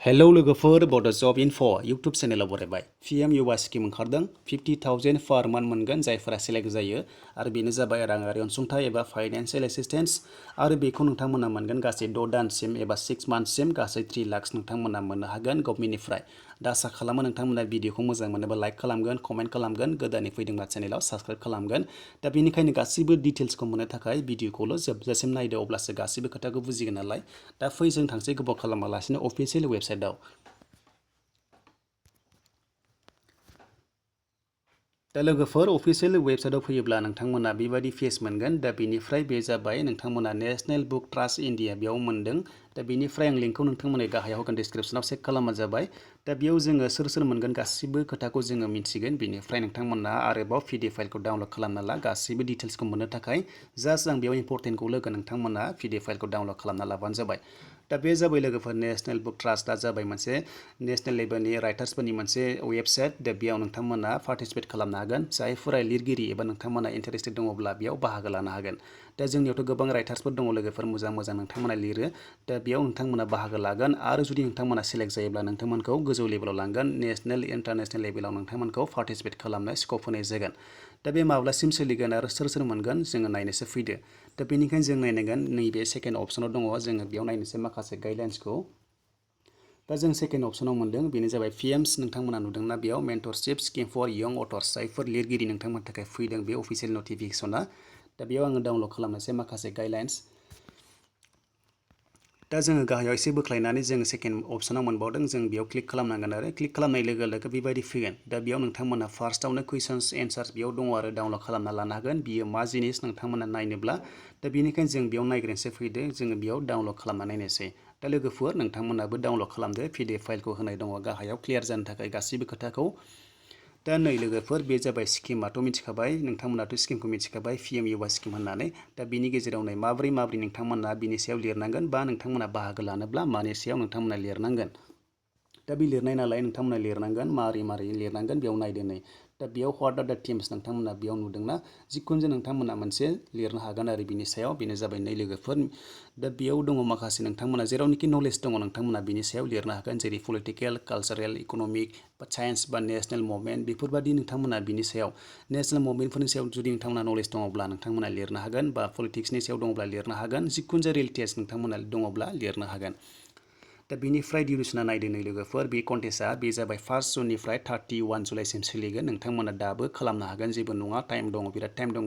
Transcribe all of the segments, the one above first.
hello लोगोफोर बड' जब enough' YouTube चेनेलाव बरायबाय PM युवा स्किम ओंखारदों 50,000 पार मान्थ मोनगोन जायफोरा सेलेक्ट जायो आरो बेनो जाबाय राङारि अनसुंथाइ एबा फाइनान्सियेल एसिस्टेन्स आरो बेखौ नोंथांमोना मोनगोन गासै 6 दानसिम एबा 6 मान्थसिम गासै 3 लाख नोंथांमोना मोननो हागोन गभर्नमेन्टनिफ्राय दा आसा खालामो नोंथांमोना भिडिअखौ मोजां मोनोबा लाइक खालामगोन कमेन्ट खालामगोन गोदानै फैदोंबा चेनेलाव साबस्क्राइब खालामगोन दा बेनिखायनो गासैबो डिटेल्सखौ मोननो थाखाय भिडिअखौल' जोबजासिम नायदो अब्लासो गासैबो खोथाखौ बुजिगोन नालाय दा फै जों थांसै गोबाव खालामालासिनो अफिसियेल वेबसाइटआव दा लोगोफोर अफिसियेल वेबसाइटआव फैयोब्ला नोंथांमोना बेबायदि पेज मोनगोन दा बेनिफ्राय बे जाबाय नोंथांमोना नेशनेल बुक ट्रास्ट इन्डिया बेयाव मोनदों दा बेनिफ्राय आं लिंकखौ नोंथांमोननो गाहायाव होगोन डिसक्रिप्सनाव चेक खालामबानो जाबाय दा बेयाव जोङो सोर मोनगोन गासिबो खोथाखौ जोङो मिथिगोन बेनिफ्राय नोंथांमोना आरोबाव PDF फाइलखौ डाउनलड खालामना ला गासिबो डिटेल्सखौ मोननो थाखाय जास्ट आं बेयाव इम्परटेन्टखौ लोगो नोंथांमोना PDF फाइलखौ डाउनलड खालामना लाबानो जाबाय दा बे जाबाय लोगोफोर नेशनेल बुक ट्रास्टआ जाबाय मोनसे नेशनेल लेभेलनि राइटार्सफोरनि मोनसे वेबसाइट दा बेयाव नोंथांमोना पार्टिसिपेट खालामनो हागोन जायफोरा लिरगिरि एबा नोंथांमोना इन्टारेस्टेड दङब्ला बेयाव बाहागो लानो हागोन दा जोंनियावथ' गोबां राइटार्सफोर दङ लोगोफोर मोजां नोंथांमोना लिरो दा बेयाव नोंथांमोना बाहागो लागोन आरो जुदि नोंथांमोना सेलेक्ट जायोब्ला नोंथांमोनखौ गोजौ लेभेलाव लांगोन नेशनेल इन्टारनेशनेल लेभेलाव नोंथांमोनखौ पार्टिसिपेट खालामनो स्कप होनाय जागोन दा बे माब्लासिम सोलिगोन आरो सोर मोनगोन जोङो नायनोसो फैदो दा बेनिखायनो जों नायनांगोन नैबे सेकेन्ड अपसनाव दङ जोङो बेयाव नायनोसै माखासे गाइडलाइन्सखौ दा जों सेकेन्ड अपसनाव मोनदों बेनो जाबाय PMs नोंथांमोना नुदोंना बेयाव मेन्टरशिप स्किम फर यंग अथर्स जायफोर लिरगिरि नोंथांमोननि थाखाय फैदों बे अफिसियेल नटिफिकेसना दा बेयाव आङो डाउनलड खालामनोसै माखासे गाइडलाइन्स दा जोङो गाहायाव एसे बोख्लायनानै जोङो सेकेन्ड अपसनाव मोनबावदों जों बेयाव क्लिक खालामनांगोन आरो क्लिक खालामनाय लोगो लोगो बेबायदि फैगोन दा बेयाव नोंथांमोना फार्स्टआवनो कुइसन्स एन्सार्स बेयाव दङ आरो डाउनलड खालामना लानो हागोन बियो मा जिनिस नोंथांमोना नायनोब्ला दा बेनिखायनो जों बेयाव नायग्रोनोसै फैदो जोङो बेयाव डाउनलड खालामना नायनोसै दा लोगोफोर नोंथांमोनाबो डाउनलड खालामदो PDF फाइलखौ होनाय दङ गाहायाव क्लियार जानो थाखाय गासिबो खोथाखौ दा नै लोगोफोर बे जाबाय स्किमाथ' मिथिखाबाय नोंथांमोनाथ' स्किमखौ मिथिखाबाय PM युवा स्किम होननानै दा बिनि गेजेराव नै माब्रै नोंथांमोना बिनि सायाव लिरनांगोन बा नोंथांमोना बाहागो लानोब्ला मानि सायाव नोंथांमोना लिरनांगोन दा बे लिरनाय नालाय नोंथांमोना लिरनांगोन मारै लिरनांगोन बेयाव नायदो नै दा बेयाव व्हाट आर दा थिम्स नोंथांमोना बेयाव नुदोंना जिखुनु नोंथांमोना मोनसे लिरनो हागोन आरो बिनि सायाव बेनो जाबाय नै लोगोफोर दा बेयाव दङ माखासे नोंथांमोना जेरावनोखि नलेज दङ नोंथांमोना बिनि सायाव लिरनो हागोन जेरै पलिटिकेल कालचारेल इक'नमिक बा साइन्स बा नेशनेल मुभमेन्ट बेफोरबायदि नोंथांमोना बिनि सायाव नेशनेल मुभमेन्टफोरनि सायाव जुदि नोंथांमोना नलेज दङब्ला नोंथांमोना लिरनो हागोन बा पलिटिक्सनि सायाव दङब्ला लिरनो हागोन जिखुनु जाया रिलेटेड नोंथांमोना दङब्ला लिरनो हागोन दा बेनिफ्राय डिउरेसना नायदो नै लोगोफोर बे कन्टेस्टआ बे जाबाय 1 जुननिफ्राय 31 जुलाइसिम सोलिगोन नोंथांमोना दाबो खालामनो हागोन जेबो नङा टाइम दङ बिराद टाइम दङ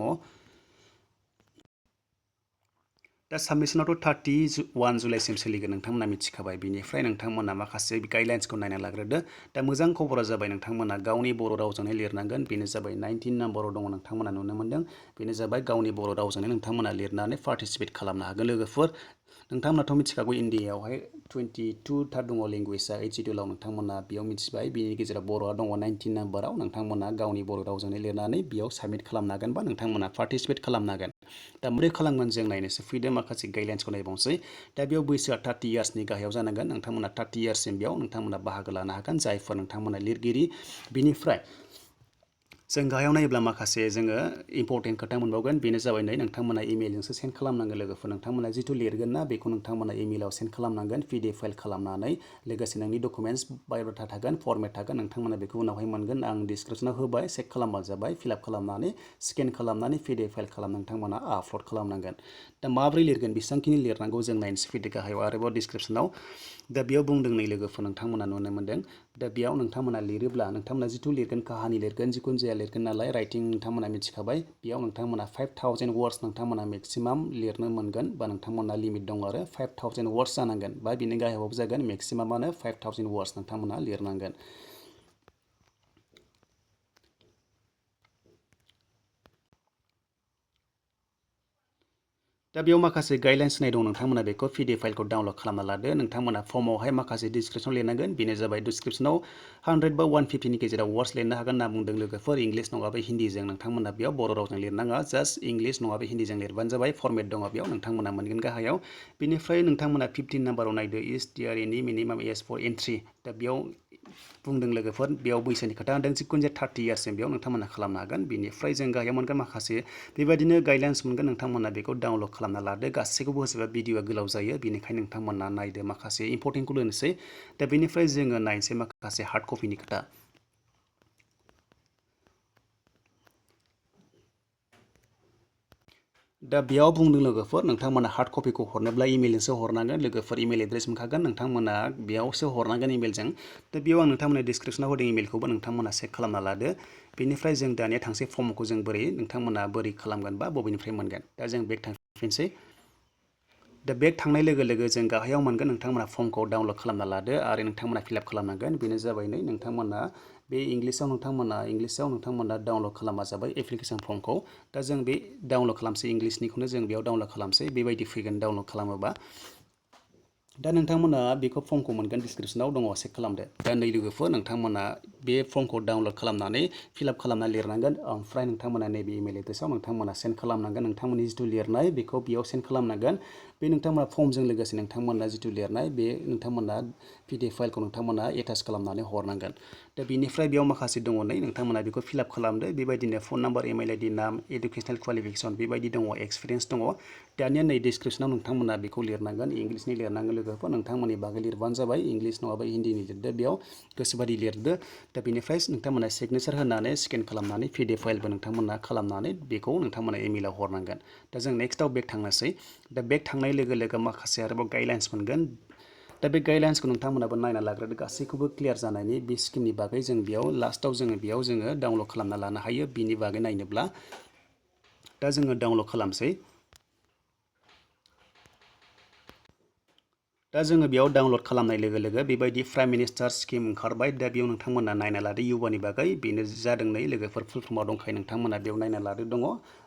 दा साबमिसनावथ' 31 जुलाइसिम सोलिगोन नोंथांमोना मिथिखाबाय बिनिफ्राय नोंथांमोना माखासे गाइडलाइन्सखौ नायना लाग्रोदो दा मोजां खबरा जाबाय नोंथांमोना गावनि बर' रावजोंनो लिरनांगोन बेनो जाबाय 19 नाम्बाराव दङ नोंथांमोना नुनो मोनदों बेनो जाबाय गावनि बर' रावजोंनो नोंथांमोना लिरनानै पार्टिसिपेट खालामनो हागोन लोगोफोर नोंथांमोनाथ' मिथिखागौ इन्डियायावहाय 22 था दङ लेंगुवेजआ 8 शिडिउलाव नोंथांमोना बेयाव मिथिबाय बिनि गेजेराव बर'आ दङ 19 नाम्बाराव नोंथांमोना गावनि बर' रावजोंनो लिरनानै बेयाव साबमिट खालामनो हागोन बा नोंथांमोना पार्टिसिपेट खालामनो हागोन दा माबोरै खालामगोन जों नायनोसो फैदो माखासे गाइडलाइन्सखौ नायबावनोसै दा बेयाव बैसोआ 30 इयार्सनि गाहायाव जानांगोन नोंथांमोना 30 इयार्ससिम बेयाव नोंथांमोना बाहागो लानो हागोन जायफोर नोंथांमोना लिरगिरि बिनिफ्राय जों गाहायाव नायोब्ला माखासे जोङो इम्परटेन्ट खोथा मोनबावगोन बेनो जाबाय नै नोंथांमोना इमेलजोंसो सेन्ड खालामनांगोन लोगोफोर नोंथांमोना जिथु लिरगोन ना बेखौ नोंथांमोना इमेलाव सेन्ड खालामनांगोन PDF फाइल खालामनानै लोगोसे नोंनि डकुमेन्टस बाय'डाटा थागोन फर्मेट थागोन नोंथांमोना बेखौ उनावहाय मोनगोन आं डिसक्रिप्सनाव होबाय चेक खालामबानो जाबाय फिलआप खालामनानै स्केन खालामनानै PDF फाइल खालाम नोंथांमोना आपल'ड खालामनांगोन दा माब्रै लिरगोन बेसेबांखिनि लिरनांगौ जों नायनोसै फैदो गाहायाव आरोबाव डिसक्रिप्सनाव दा बेयाव बुंदों नै लोगोफोर नोंथांमोना नुनो मोनदों दा बेयाव नोंथांमोना लिरोब्ला नोंथांमोना जिथु लिरगोन काहानि लिरगोन जिखुनु जाया लिरगोन नालाय राइटिं नोंथांमोना मिथिखाबाय बेयाव नोंथांमोना 5000 वर्ड्स नोंथांमोना मेक्सिमाम लिरनो मोनगोन बा नोंथांमोना लिमिट दं आरो 5000 वर्ड्स जानांगोन बा बिनि गाहायावबो जागोन मेक्सिमामानो 5000 वर्ड्स नोंथांमोना लिरनांगोन दा बेयाव माखासे गाइडलाइन्स होनाय दं नोंथांमोना बेखौ PDF फाइलखौ डाउनलड खालामना लादो नोंथांमोना फर्मावहाय माखासे डिसक्रिप्सन लिरनांगोन बेनो जाबाय डिसक्रिप्सनाव 100 बा 150नि गेजेराव वर्ड्स लिरनो हागोन होनना बुंदों लोगोफोर इंलिस नङाबा हिन्दीजों नोंथांमोना बेयाव बर' रावजों लिरनाङा जास्ट इंलिस नङाबा हिन्दीजों लिरबानो जाबाय फर्मेट दङ बेयाव नोंथांमोना मोनगोन गाहायाव बेनिफ्राय नोंथांमोना 15 नाम्बाराव नायदो इज देयार एनि मिनिमाम एज फर एन्ट्रि दा बेयाव बुंदों लोगोफोर बेयाव बैसोनि खोथा होनदों जिखुनु जाया 30 इयार्ससिम बेयाव नोंथांमोना खालामनो हागोन बिनिफ्राय जों गाहायाव मोनगोन माखासे बेबायदिनो गाइडलाइन्स मोनगोन नोंथांमोना बेखौ डाउनलड खालामना लादो गासैखौबो होजोबा भिडिअआ गोलाव जायो बेनिखायनो नोंथांमोना नायदो माखासे इम्परटेन्टखौ होनोसै दा बेनिफ्राय जोङो नायनोसै माखासे हार्ड कपिनि खोथा दा बेयाव बुंदों लोगोफोर नोंथांमोना हार्ड कपिखौ हरनोब्ला इमेलजोंसो हरनांगोन लोगोफोर इमेल एड्रेस मोनखागोन नोंथांमोना बेयावसो हरनांगोन इमेलजों दा बेयाव आं नोंथांमोना डिसक्रिपसनाव होदों इमेलखौबो नोंथांमोना चेक खालामना लादो बेनिफ्राय जों दानिया थांसै फर्मखौ जों बोरै नोंथांमोना बोरै खालामगोन बा बबेनिफ्राय मोनगोन दा जों बेक थांफिनसै दा बेक थांनाय लोगो लोगो जों गाहायाव मोनगोन नोंथांमोना फर्मखौ डाउनलड खालामना लादो आरो नोंथांमोना फिलआप खालामनांगोन बेनो जाबाय नै नोंथांमोना बे इंलिसाव नोंथांमोना डाउनलड खालामा जाबाय एप्लिकेसन फर्मखौ दा जों बे डाउनलड खालामसै इंलिसनिखौनो जों बेयाव डाउनलड खालामसै बेबायदि फैगोन डाउनलड खालामोबा दा नोंथांमोना बेखौ फर्मखौ मोनगोन डिसक्रिपसनाव दङ चेक खालामदो दा नै लोगोफोर नोंथांमोना बे फर्मखौ डाउनलड खालामनानै फिलआप खालामना लिरनांगोन ओमफ्राय नोंथांमोना नैबे इमेल एड्रेसाव नोंथांमोना सेन्ड खालामनांगोन नोंथांमोननि जिथु लिरनाय बेखौ बेयाव सेन्ड खालामनांगोन बे नोंथांमोना फर्मजों लोगोसे नोंथांमोना जिथु लिरनाय बे नोंथांमोना PDF फाइलखौ नोंथांमोना एटाच खालामनानै हरनांगोन दा बेनिफ्राय बेयाव माखासे दङ नै नोंथांमोना बेखौ फिलआप खालामदो बेबायदिनो फन नाम्बार इमेल आइडि नाम एडुकेसनेल क्वालिफिकेसन बेबायदि दङ एक्सपिरियेन्स दङ दानिया नै डिसक्रिपसनाव नोंथांमोना बेखौ लिरनांगोन इंलिसनि लिरनांगोन लोगोफोर नोंथांमोननि बागै लिरबानो जाबाय इंलिस नङाबा हिन्दीनि लिरदो बेयाव गोसोबादि लिरदो दा बेनिफ्राय नोंथांमोना सिगनेचार होनानै स्केन खालामनानै PDF फाइलबो नोंथांमोना खालामनानै बेखौ नोंथांमोना इमेलाव हरनांगोन दा जों नेक्स्टआव बेक थांनोसै दा बेक थांनाय लोगो लोगो माखासे आरोबाव गाइडलाइन्स मोनगोन दा बे गाइडलाइन्सखौ नोंथांमोनाबो नायना लाग्रोदो गासैखौबो क्लियार जानायनि बे स्किमनि बागै जों बेयाव लास्टआव जोङो डाउनलड खालामना लानो हायो बिनि बागै नायनोब्ला दा जोङो डाउनलड खालामसै दा जोङो बेयाव डाउनलड खालामनाय लोगो लोगो बेबायदि प्राइम मिनिस्टार स्किम ओंखारबाय दा बेयाव नोंथांमोना नायना लादो युवानि बागै बेनो जादों नै लोगोफोर फुल फर्माव दंखायो नोंथांमोना बेयाव नायना लादो दङ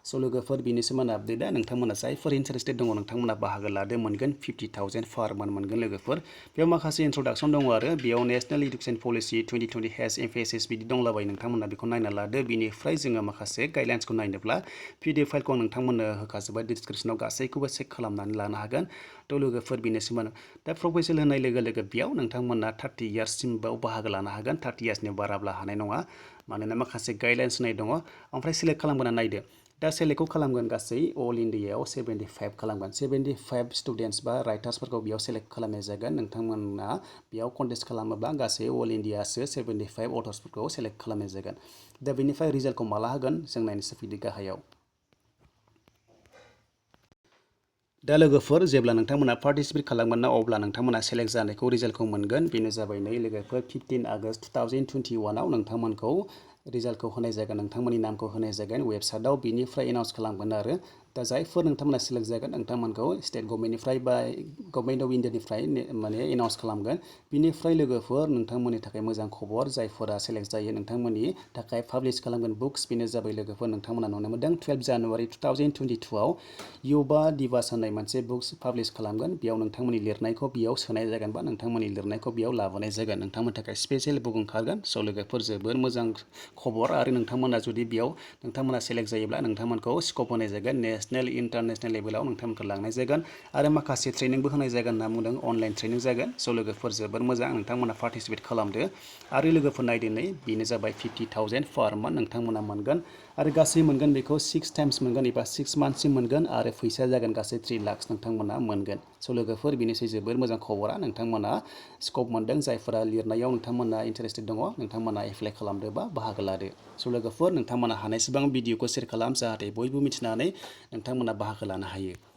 स' लोगोफोर बेनि सोमोन्दै आपडेटआ नोंथांमोना जायफोर इन्टारेस्टेड दङ नोंथांमोना बाहागो लादो मोनगोन 50,000 पार मान्थ मोनगोन लोगोफोर बेयाव माखासे इन्ट्रडाक्सन दङ आरो बेयाव नेशनेल इडुकेसन पलिसि 2020 हेज एमपिएसएस बिदि दंलाबायो नोंथांमोना बेखौ नायना लादो बिनिफ्राय जोङो माखासे गाइडलाइन्सखौ नायनोब्ला PDF फाइलखौ आं नोंथांमोननो होखाजोबबाय डिसक्रिपसनाव गासैखौबो चेक खालामनानै लानो हागोन थ' लोगोफोर बेनोसैमोन दा प्रफेसनेल होनाय लोगो लोगो बेयाव नोंथांमोना 30 इयार्ससिमबाव बाहागो लानो हागोन 30 इयार्सनि बाराब्ला हानाय नङा मानोना माखासे गाइडलाइन्स होनाय दङ ओमफ्राय सेलेक्ट खालामगोना नायदो दा सेलेक्टखौ खालामगोन गासै अल इन्डियायाव 75 खालामगोन 75 स्टुडेन्टस बा राइटार्सफोरखौ बेयाव सेलेक्ट खालामनाय जागोन नोंथांमोना बेयाव कन्टेस्ट खालामोबा गासै अल इन्डियासो 75 अथर्सफोरखौ सेलेक्ट खालामनाय जागोन दा बेनिफ्राय रिजाल्टखौ माला होगोन जों नायनोसै फैदो गाहायाव दा लोगोफोर जेब्ला नोंथांमोना पार्टिसिपेट खालामगोन ना अब्ला नोंथांमोना सेलेक्ट जानायखौ रिजाल्टखौ मोनगोन बेनो जाबाय नै लोगोफोर 15 आगस्ट 2021 आव नोंथांमोनखौ रिजाल्टखौ होनाय जागोन नोंथांमोननि नामखौ होनाय जागोन वेबसाइटआव बिनिफ्राय एनाउन्स खालामगोन आरो दा जायफोर नोंथांमोना सेलेक्ट जागोन नोंथांमोनखौ स्टेट गभर्नमेन्टनिफ्राय बा गभर्नमेन्ट अफ इन्डियानिफ्राय माने एनाउन्स खालामगोन बिनिफ्राय लोगोफोर नोंथांमोननि थाखाय मोजां खबर जायफोरा सेलेक्ट जायो नोंथांमोननि थाखाय पाब्लिश खालामगोन बुक्स बेनो जाबाय लोगोफोर नोंथांमोना नुनो मोनदों 12 जानुवारि 2022 आव युवा दिवास होननाय मोनसे बुक्स पाब्लिश खालामगोन बेयाव नोंथांमोननि लिरनायखौ बेयाव सोनाय जागोन बा नोंथांमोननि लिरनायखौ बेयाव लाबोनाय जागोन नोंथांमोननि थाखाय स्पेशल बुक ओंखारगोन स' लोगोफोर जोबोर मोजां खबर आरो नोंथांमोना जुदि बेयाव नोंथांमोना सेलेक्ट जायोब्ला नोंथांमोनखौ स्कप होनाय जागोन नेशनेल इन्टारनेशनेल लेभेलाव नोंथांमोनखौ लांनाय जागोन आरो माखासे ट्रेनिंबो होनाय जागोन होनना बुंदों अनलाइन ट्रेनिं जागोन स' लोगोफोर जोबोर मोजां नोंथांमोना पार्टिसिपेट खालामदो आरो लोगोफोर नायदो नै बेनो जाबाय 50,000 पार मान्थ नोंथांमोना मोनगोन आरो गासै मोनगोन बेखौ 6 टाइम्स मोनगोन एबा 6 मान्थसिम मोनगोन आरो फैसाया जागोन गासै 3 लाख नोंथांमोना मोनगोन स' लोगोफोर बेनोसै जोबोर मोजां खबरा नोंथांमोना स्कप मोनदों जायफोरा लिरनायाव नोंथांमोना इन्टारेस्टेड दङ नोंथांमोना एप्लाइ खालामदो बा बाहागो लादो स' लोगोफोर नोंथांमोना हानायसेबां भिडिअखौ शेयार खालाम जाहाथे बयबो मिथिनानै नोंथांमोना बाहागो लानो हायो